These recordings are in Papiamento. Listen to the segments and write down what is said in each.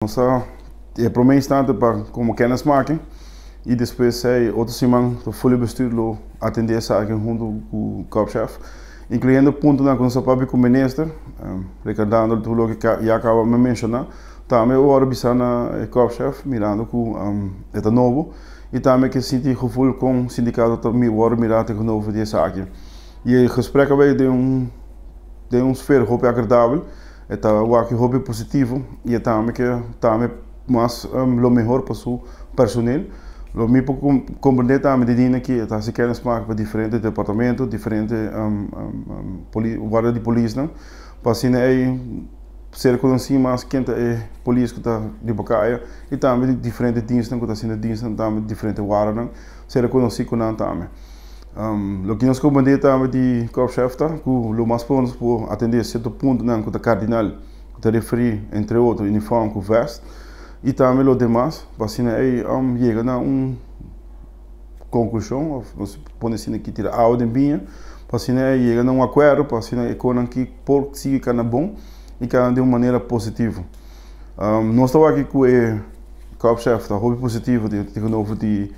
Nos a e prome instante pa como kennismaking y despues ey otro siman ta volle bestuur lo atende esaki hunto cu Korpschef, incluyendo puntonan cu nos a papia cu minister, recordando tur loke ya caba mi menciona. Tambe ora bisa na e Korpschef mirando cu e ta nobo y tambe ke sinti gevoel con sindicato ta worde mira tegenover di esaki. Y e gesprek a bay den un sfeer hopi agradabel. E ta wak hopi positivo y e tambe ke tambe mas lo mehor pa su personeel. Lo mi por comprende tambe di dina ki e ta haci kennismaking pa diferente departamento, diferente guardia di polisnan pa asina ey ser conoci mas ken ta e polis cu ta riba caya y tambe di diferente dienstnan cu ta haciendo dienstnan tambe diferente wardanan ser conoci cu nan tambe. Loke nos comprende tambe di Korpschef ta ku lo mas pronto nos por atende sierto puntonan ku ta kardinal, ku ta referí entre otro uniform ku vest i tambe lo demas pa asina ei yega na un konklushon òf nos pone asina ki tira awa den biña pa asina ei yega na un akuerdo pa asina e konan ki por sigui kana bon i kana den un manera positivo. Nos ta wak ku e Korpschef ta hopi positivo tegenover di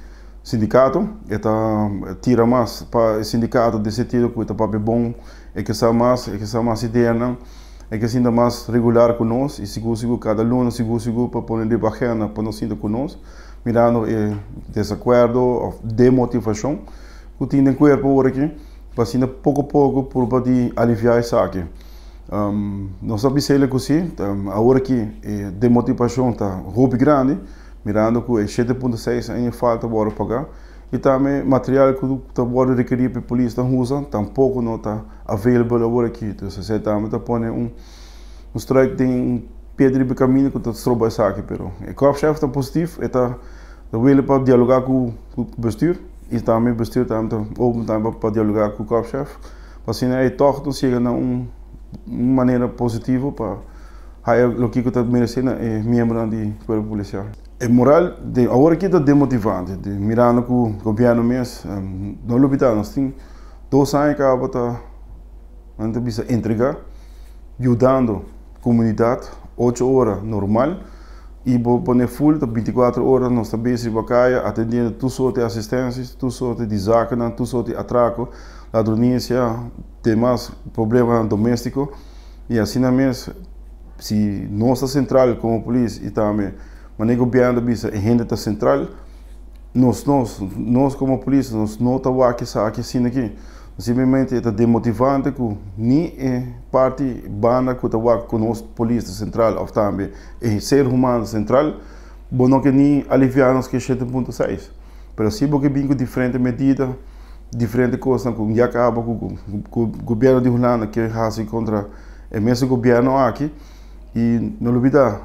Sindikato, e ta tira mas pa e sindikato den sentido ku e ta papia bon, e ke sa mas, e ke sa mas ideanan, e ke sinta mas regular ku nos i sigur sigur kada luna sigur sigur pa pone riba agenda pa nos sinta ku nos, mirando e desakuerdo òf demotivashon ku tin den kuerpo ora aki, pa asina poko poko purba di aliviá esaki. Nos ta bis'el ku si, awor aki e demotivashon ta hopi grandi. Mirando ku e 7.6 aña falta wòrdu pagá i tambe material ku ta wòrdu rekerí pa e polis ta usa tampoko no ta available awor aki. Entonces esei tambe ta pone un struik den un piedra riba e kaminda ku ta stroba esaki. Pero e korpschef ta positief, e ta wili pa dialogá ku bestuur i tambe bestuur tambe ta open tambe pa dialogá ku korpschef pa asina e tòg nos yega na un manera positivo pa Haya loke ku ta meresé na e miembronan di kuerpo polisial. E moral di awor aki ta demotivante, di mirando ku gobièrnu mes no lubidá nos tin 2 aña kaba ta nan ta bisa entregá yudando komunidat 8 ora normal i bo pone full ta 24 ora nos ta bezig riba kaya atendiendo tur sorto di asistensia, tur sorto di zakennan, tur sorto di atrako, ladronisia, demas problemanan doméstiko. I asina mes, si nos ta sentral komo polis i tambe manera gobièrnu ta bisa e hende ta sentral, nos komo polis nos no ta wak esaki asina aki. Simplemente e ta demotivante ku ni e parti banda ku ta wak ku nos polis ta sentral òf tambe e ser humano ta sentral, bo no ke ni aliviá nos ku e 7.6. Pero si bo ke bin ku diferente medida, diferente kosnan ku ya kaba ku gobièrnu di Hulanda ke hasi kontra e mesun gobièrnu aki i no lubidá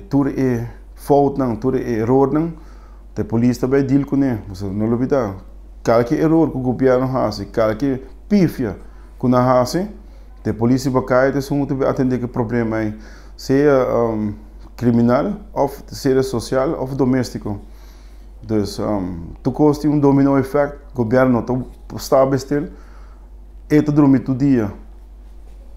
tur e foutnan, tur e erornan ta e polis ta bai deal kuné. Pasobra no lubidá kalke eror ku gobièrnu hasi, kalke pifia ku nan hasi ta e polis riba kaya ta esun ku ta bai atendé ku e problema ei, sea kriminal òf sea sosial òf doméstiko. Dus tur kos tin un domino effect, gobièrnu no ta staba stil, e ta drumi tur dia,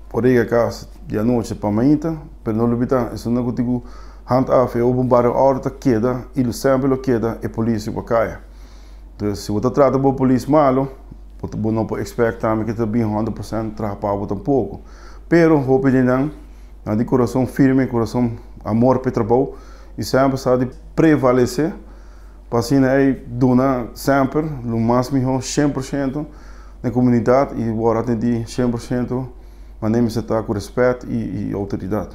por yega kas di anochi pa mainta, pero no lubida esun ku tin ku handhaaf e openbare orde ta keda i lo semper lo keda e polis riba kaya. Dus si bo ta trata bo polis malo, bo no por expect tambe ku e ta bin 100% traha pa bo tampoko. Pero hopi di nan, nan tin kurason firme, kurason amor pa e trabou i semper sa di prevalesé pa asina ei duna semper lo mas mihó 100% na e komunidat i wòrdu atendí 100% manera mester ta ku rèspèt i outoridat.